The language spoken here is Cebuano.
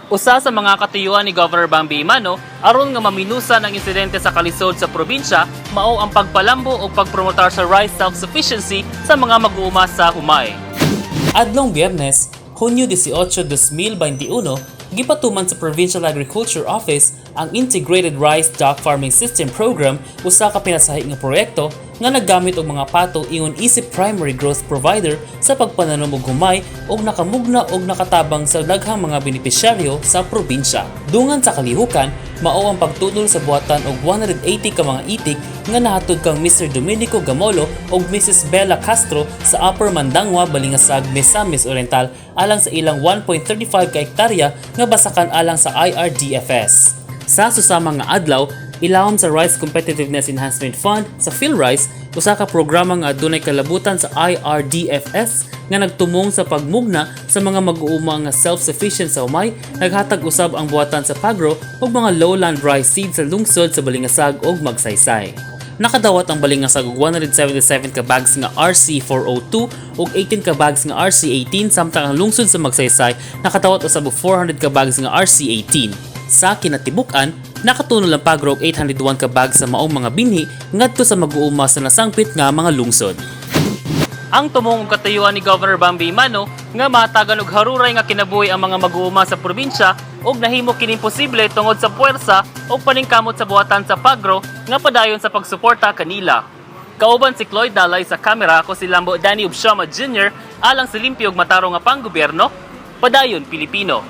Usa sa mga katuyuan ni Governor Bambi Emano aron nga maminusan ang insidente sa kalisod sa probinsya mao ang pagpalambo ug pagpromotar sa rice self-sufficiency sa mga mag-uuma sa humay. Adlong Biyernes, Hunyo 18, 2021, gipatuman sa Provincial Agriculture Office ang Integrated Rice Duck Farming System Program, usa ka pinasahi nga proyekto nga naggamit og mga pato ingon isip primary growth provider sa pagpananom og humay ug nakamugna og nakatabang sa daghang mga benepisyaryo sa probinsya. Dungan sa kalihukan, mao ang pagtunol sa buhatan og 180 ka mga itik nga nahatod kang Mr. Domenico Gamolo ug Mrs. Bella Castro sa Upper Mandangwa, Balingasag, Misamis Oriental alang sa ilang 1.35 ka hektarya nga basakan alang sa IRDFS. Sa susama nga adlaw, ilawom sa Rice Competitiveness Enhancement Fund sa PhilRice, usa ka programa nga adunay kalabutan sa IRDFS nga nagtumong sa pagmugna sa mga mag-uuma nga self-sufficient sa humay, naghatag usab ang buhatan sa Pagro ug mga lowland rice seeds sa lungsod sa Balingasag ug Magsaysay. Nakadawat ang Balingasag og 177 ka bags nga RC402 ug 18 ka bags nga RC18, samtang ang lungsod sa Magsaysay nakadawat usab og 400 ka bags nga RC18. Sa kinatibuk-an, nakatunol ang Pagro og 801 ka bags sa maong mga binhi ngadto sa mag-uuma sa nasangpit nga mga lungsod. Ang tumong ug katuyuan ni Governor Bambi Emano nga mahatagan og haruray nga kinabuhi ang mga mag-uuma sa probinsya ug nahimo kining posible tungod sa puwersa ug paningkamot sa buhatan sa Pagro nga padayon sa pagsuporta kanila. Kauban si Cloyd Dalay sa kamera, ako si Lambo Danny Ubshama Jr. alang sa limpyo ug matarong nga panggobyerno, Padayon Pilipino.